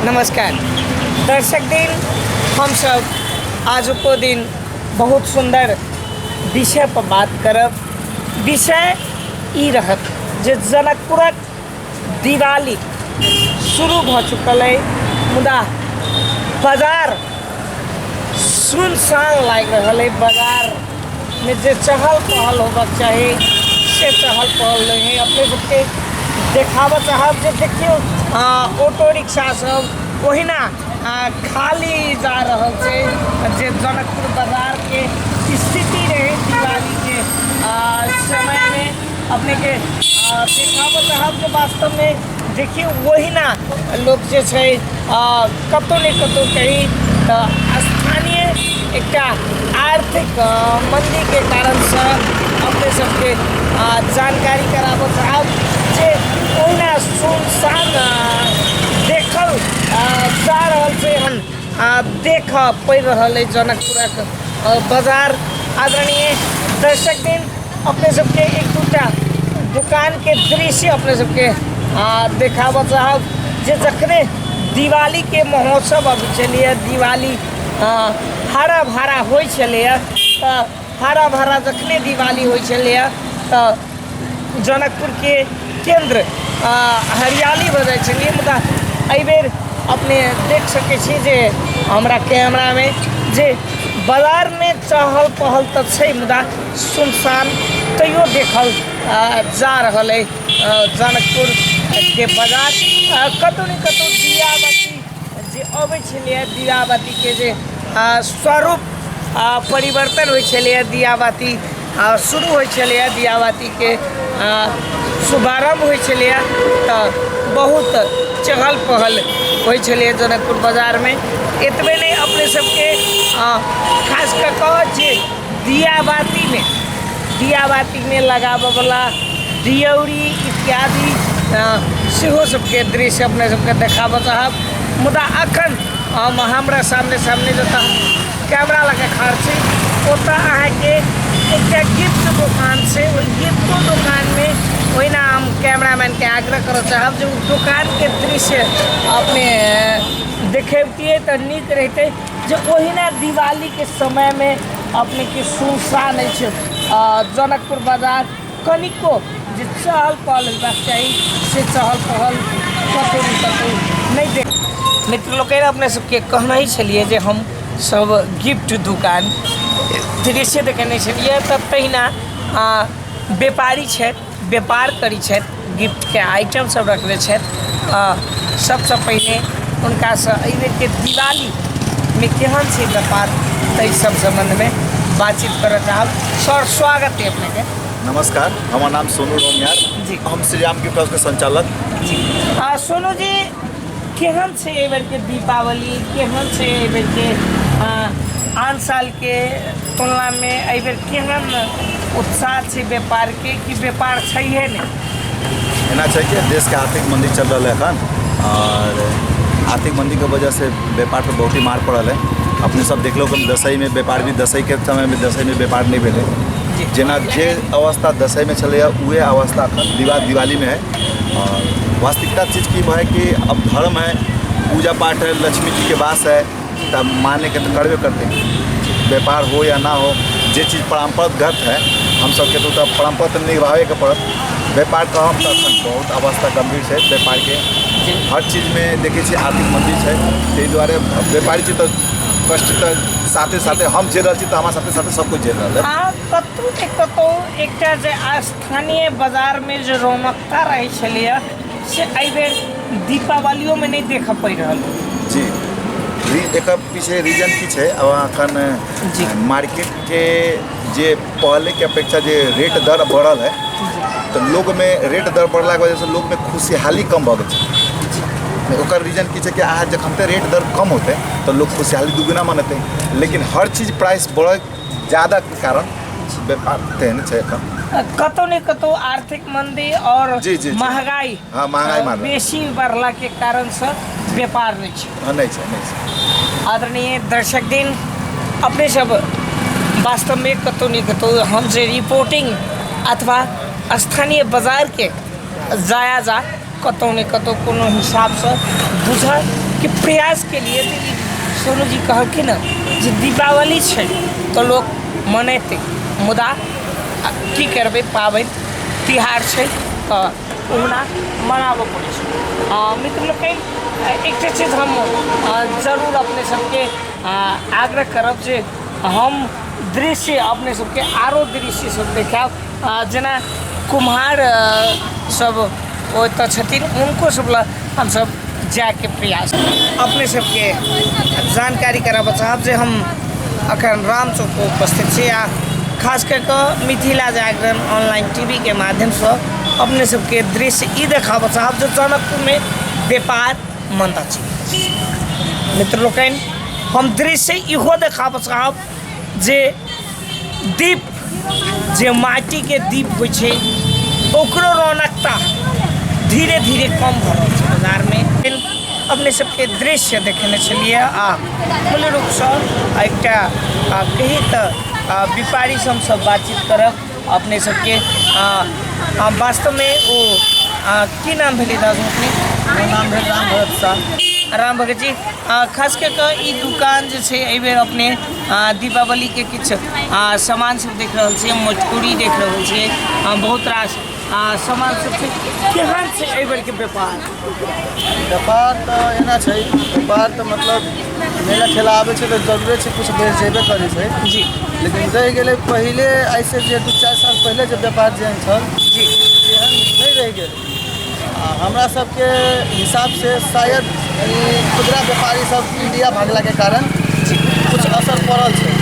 नमस्कार दर्शक दिन हमसब आजुको दिन बहुत सुन्दर विषय पर बात करब। विषय ई रहत जे जनकपुरक दिवाली शुरू भऽ चुकल अइ, मुदा बाजार सुनसान लागि रहल अइ। बाजारमे जे चहल पहल होबक चाही से चहल पहल नहि हइ। अपने सबके देखाबऽ चाहब जे देखियौ ऑटो रिक्शा सब ओहिना खाली जा रहल छै। जे जनकपुर बाजारके स्थिति रहै दिवालीके समयमे अपनेके देखाबऽ चाहब जे वास्तवमे देखियौ ओहिना लोक जे छै कतहु ने कतहु कही तऽ स्थानीय एकटा आर्थिक मन्दीके कारणसँ अपने सबके जानकारी कराबऽ चाहब जे ओहिना सुनसान देखल जा रहल छै हन देखऽ पड़ि रहल अछि जनकपुरक बाजार। आदरणीय दर्शक दिन अपने सबके एक दूटा दुकानके दृश्य अपने सबके देखाबऽ चाहब जे जखने दिवालीके महोत्सव अबै छलैए, दिवाली हरा भरा होइ छलैए, तऽ हरा भरा जखने दिवाली होइ छलैए तऽ जनकपुरके केन्द्र हरियाली भऽ जाइ छलैए। मुदा एहिबेर अपने देख सकै छी जे हमरा कैमरामे जे बाजारमे चहल पहल तऽ छै, मुदा सुनसान तैयो देखल जा रहल अइ जनकपुरके बाजार। कतहु ने कतहु दियाबाती जे अबै छलैए, दियाबातीके जे स्वरूप परिवर्तन होइ छलैए, दियाबाती शुरू होइ छलैए, दियाबातीके शुभारम्भ होइ छलैए तऽ बहुत चहल पहल होइ छलैए जनकपुर बाजारमे। एतबे नहि, अपने सबके खास कऽ कऽ जे दियाबातीमे लगाबऽवला दियौरी इत्यादि सेहो सबके दृश्य अपने सबके देखाबऽ चाहब। मुदा अखन हम हमरा सामने सामने जतऽ हम कैमरा लऽ कऽ खाड़ छी ओतऽ अहाँके एकटा गिफ्ट दोकान छै। ओहि गिफ्टो दोकानमे ओहिना हम कैमरामैनके आग्रह करऽ चाहब जे ओ दोकानके दृश्य अपने देखेबतियै तऽ नीक रहितै जे ओहिना दिवालीके समयमे अपनेके सुनसान अछि जनकपुर बाजार। कनिको जे चहल पहल होयबाक चाही से चहल पहल कतहु ने कतहु नहि देख। मित्र लोकनि, अपने सबके कहने छलियै जे हम सब गिफ्ट दुकान दृश्य देखेने छलियै तऽ तहिना व्यापारी छथि, व्यापार करै छथि, गिफ्टके आइटम सब रखने छथि। सबसँ पहिने हुनकासँ एहिबेरके दिवालीमे केहन छै व्यापार ताहि सब सम्बन्धमे बातचीत करऽ चाहब। सर, स्वागत है अपनेके। नमस्कार, हमर नाम सोनू रौनियार जी। हम श्रीराम गिफ्ट हाउसके संचालक जी। सोनू जी, केहन छै एहिबेरके दीपावली, केहन छै एहिबेरके आन सालके तुलनामे एहिबेर केहन उत्साह छै व्यापारके, कि व्यापार छैहे नहि? एना छै कि देशके आर्थिक मंदी चल रहल है एखन, और आर्थिक मंदीके वजहसँ व्यापार पर बहुत ही मार पड़ल है। अपने सब देखलो कि दसईमे व्यापार भी दसईके समयमे दसईमे व्यापार नहि भेलै। जेना जे अवस्था दसईमे छलैए उहे अवस्था एखन दिवालीमे है। और वास्तविकता चीज की है कि अब धर्म है, पूजा पाठ है, लक्ष्मी जी के वास है, तब माने के तो करबे करते हैं, व्यापार हो या ना हो। जे चीज परम्परागत है हम सबके तो परम्परा तऽ निभाबैके पड़त। व्यापार कहब तऽ एखन बहुत अवस्था गम्भीर छै व्यापारके। हर चीजमे देखै छियै आर्थिक मन्दी छै, ताहि दुआरे व्यापारी छै तऽ कष्ट तऽ साथे साथे हम झेल रहल छी, तऽ हमरा साथे साथे सब कोइ झेल रहल है। आ कतहु ने कतहु एकटा जे स्थानीय बाजारमे जे रौनकता रहै छलैए से एहिबेर दीपावलियोमे नहि देखऽ पड़ि रहल। जी, एकर पीछे रीजन की छै? अब एखन मार्केटके जे पहलेके अपेक्षा जे रेट दर बढ़ल है तऽ लोकमे रेट दर बढ़लाके वजहसँ लोकमे खुशहाली कम भऽ गेल छै। ओकर रीजन की छै कि अहाँ जखन तऽ रेट दर कम होतै तऽ लोक खुशहाली दुगुना मनेतै, लेकिन हर चीज प्राइस बढ़ै ज्यादाके कारण व्यापार तेहन छै एखन। कतौ ने कतौ आर्थिक मंदी और जी, जी, जी। महंगाई हाँ, महंगाई मार रहल। बेसी बढ़ला के कारण से व्यापार नहीं छै। हाँ, नहीं छै, नहीं छै। आदरणीय दर्शक दिन, अपने सब वास्तव में कतौ ने कतौ हम जे रिपोर्टिंग अथवा स्थानीय बाजार के जायजा कतहु ने कतहु कोनो हिसाबसँ बुझयके प्रयास केलियै तऽ ई सोनू जी कहलखिन हँ जे दीपावली छै तऽ लोक मनेतै मुदा की करबै पाबनि तिहार छै तऽ ओहुना मनाबऽ पड़ै छै। मित्र लोकनि, एकटा चीज हम जरूर अपने सबके आग्रह करब जे हम दृश्य अपने सबके आरो दृश्य सब देखायब, जेना कुम्हार सब ओतऽ छथिन, हुनको सब लग हमसब जायके प्रयास। अपने सबके जानकारी कराबऽ चाहब जे हम अखन राम चौक पर उपस्थित छी आ खास कऽ कऽ मिथिला जागरण ऑनलाइन टी वी के माध्यमसँ अपने सबके दृश्य ई देखाबऽ चाहब जे जनकपुरमे व्यापार मन्दा छै। मित्र लोकनि, हम दृश्य इहो देखाबऽ चाहब जे दीप, जे माटिके दीप होइ छै, ओकरो रौनकता धीरे धीरे कम भऽ रहल छै बाजारमे। अपने सबके दृश्य देखेने छलियै आ मूल रूपसँ एकटा कही तऽ व्यापारीसँ हमसब बातचीत करब अपने सबके। वास्तवमे ओ की नाम भेलै दादू अपने? हमर नाम भेल राम भगत शाह। राम भगत जी, खास कऽ कऽ ई दुकान जे छै एहिबेर अपने दीपावलीके किछु सामान सब देख रहल छियै, मटकुरी देख रहल छियै, बहुत रास सामान सब छै। केहन छै एहिबेरके व्यापार? व्यापार तऽ एना छै, व्यापार तऽ मतलब मेला ठेला आबै छै तऽ जरूरे छै किछु बेच जेबे करै छै जी, लेकिन रहि गेलै पहिले एहिसँ जे 2-4 साल पहिले जे व्यापार जेहन छल तेहन नहि रहि गेलै। आ हमरा सबके हिसाबसँ शायद ई खुदरा व्यापारी सब इंडिया भागलाके कारण किछु असर पड़ल छै।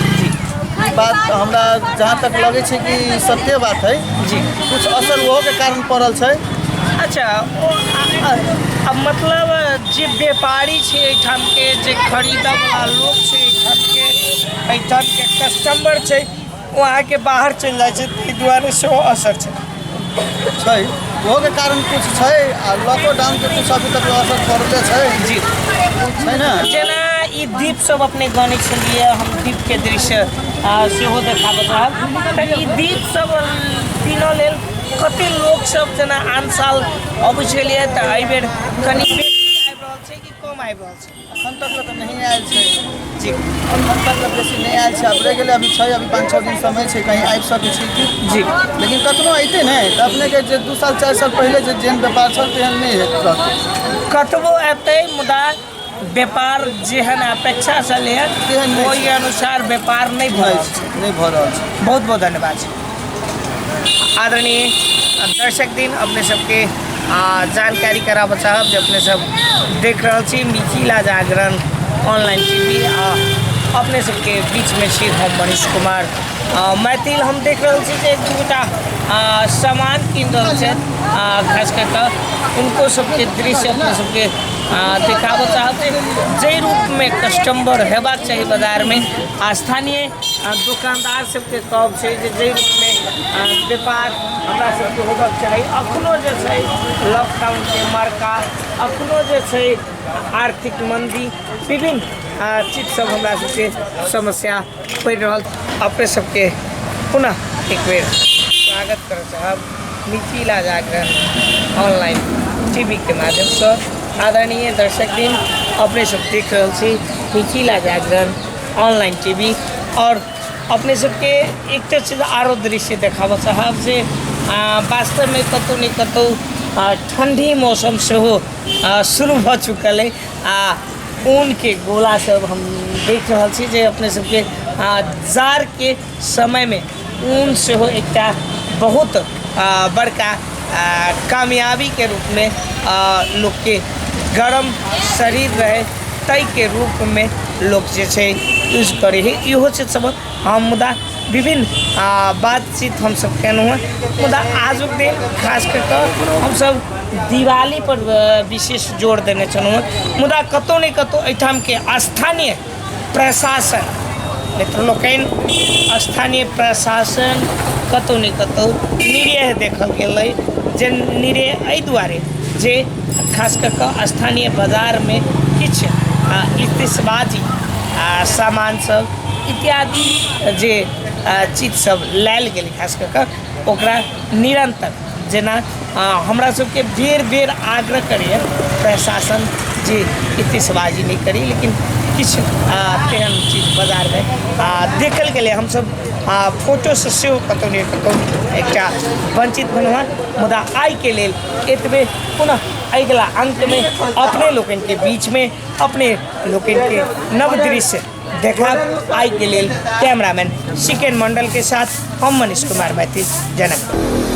ई बात हमरा जहाँ तक लगै छै कि सत्य बात है किछु असर ओहोके कारण पड़ल छै। अच्छा, ओ आ मतलब जे व्यापारी छै एहिठामके, जे खरीदयवला लोक छै एहिठामके, एहिठामके कस्टमर छै, ओ अहाँके बाहर चलि जाइ छै, ताहि दुआरे सेहो असर छै। छै, ओहोके कारण किछु छै आ लॉकडाउनके किछु अभी तक असर पड़ले छै छै ने। जेना ई दीप सब अपने गनै छलियै, हम दीपके दृश्य सेहो देखाबऽ चाहब। तऽ ई दीप सब कीनऽ लेल कते लोक सब जेना आन साल अबै छलियै तऽ एहिबेर कनि बेसी आबि रहल छै कि कम आबि रहल छै? अखन तक तऽ नहि आयल छै अखन तक तऽ बेसी नहि आयल छै। आब रहि गेलै, अभी छै, अभी 5-6 दिन समय छै, कहीं आबि सकै छै कि लेकिन कतनो अयतै नहि तऽ अपनेके जे 2 साल 4 साल पहिले जे जेहन व्यापार छल तेहन नहि रहतै। कतबो अयतै मुदा व्यापार जेहन अपेक्षा छलैए तेहन नहि ओहि अनुसार व्यापार नहि भऽ रहल छै। नहि भऽ रहल छै। बहुत बहुत धन्यवाद छै। आदरणीय दर्शक दिन, अपने सबके जानकारी कराबऽ चाहब जे अपने सब देख रहल छी मिथिला जागरण ऑनलाइन टीवी आ अपने सबके बीचमे छी हम मनीष कुमार मैथिल। हम देख रहल छी जे एक दू गोटा सामान कीन रहल छथि, खास कऽ कऽ हुनको सबके दृश्य अपने सबके देखाबऽ चाहब जे जाहि रूपमे कस्टमर हेबाक चाही बाजारमे, आ स्थानीय दोकानदार सबके कहब छै जे जाहि रूपमे व्यापार हमरा सबके होबक चाही, अखनो जे छै लॉकडाउनके मरका, अखनो जे छै आर्थिक मंदी, विभिन्न चीज सब हमरा सबके समस्या पड़ि रहल। अपने सबके पुनः एक बेर स्वागत करऽ चाहब मिथिला जागरण ऑनलाइन टीवी के माध्यमसँ। आदरणीय दर्शक दिन, अपने सब देख रहल छी मिथिला जागरण ऑनलाइन टीवी और अपने सबके एकटा चीज आरो दृश्य देखाबऽ चाहब जे वास्तवमे कतहु ने कतहु ठण्डी मौसम सेहो शुरू भऽ चुकल अइ आ ऊनके गोला सब हम देख रहल छी जे अपने सबके जाड़के समयमे ऊन सेहो एकटा बहुत बड़का कामयाबीके रूपमे लोकके गरम शरीर रहै ताहिके रूपमे लोक जे छै यूज करै हइ। इहो चीज सब हम मुदा विभिन्न बातचीत हमसब केलहुँ हँ, मुदा आजुक दिन खास कऽ कऽ हमसब दिवालीपर विशेष जोर देने छलहुँ हँ। मुदा कतहु ने कतहु एहिठामके स्थानीय प्रशासन, मित्र लोकनि, स्थानीय प्रशासन कतहु ने कतहु निरीह देखल गेलै, जे निरीह एहि दुआरे जे खास कऽ कऽ स्थानीय बाजारमे किछु आतिशबाजी सामान सब इत्यादि जे चीज सब लायल गेलै, खास कऽ कऽ ओकरा निरन्तर जेना हमरा सबके बेर बेर आग्रह करैए प्रशासन जे आतिशबाजी नहि करी, लेकिन किछु तेहन चीज बाजारमे देखल गेलै। हमसब फोटोसँ सेहो कतहु ने कतहु एकटा वञ्चित भेलहुँ हँ। मुदा आइके लेल एतबे। पुनः अगिला अङ्कमे अपने लोकनिके बीचमे अपने लोकनिके नव दृश्य देखायब। आइके लेल कैमरामैन सिकेन मण्डलके साथ हम मनीष कुमार मैथिल, जनकपुर।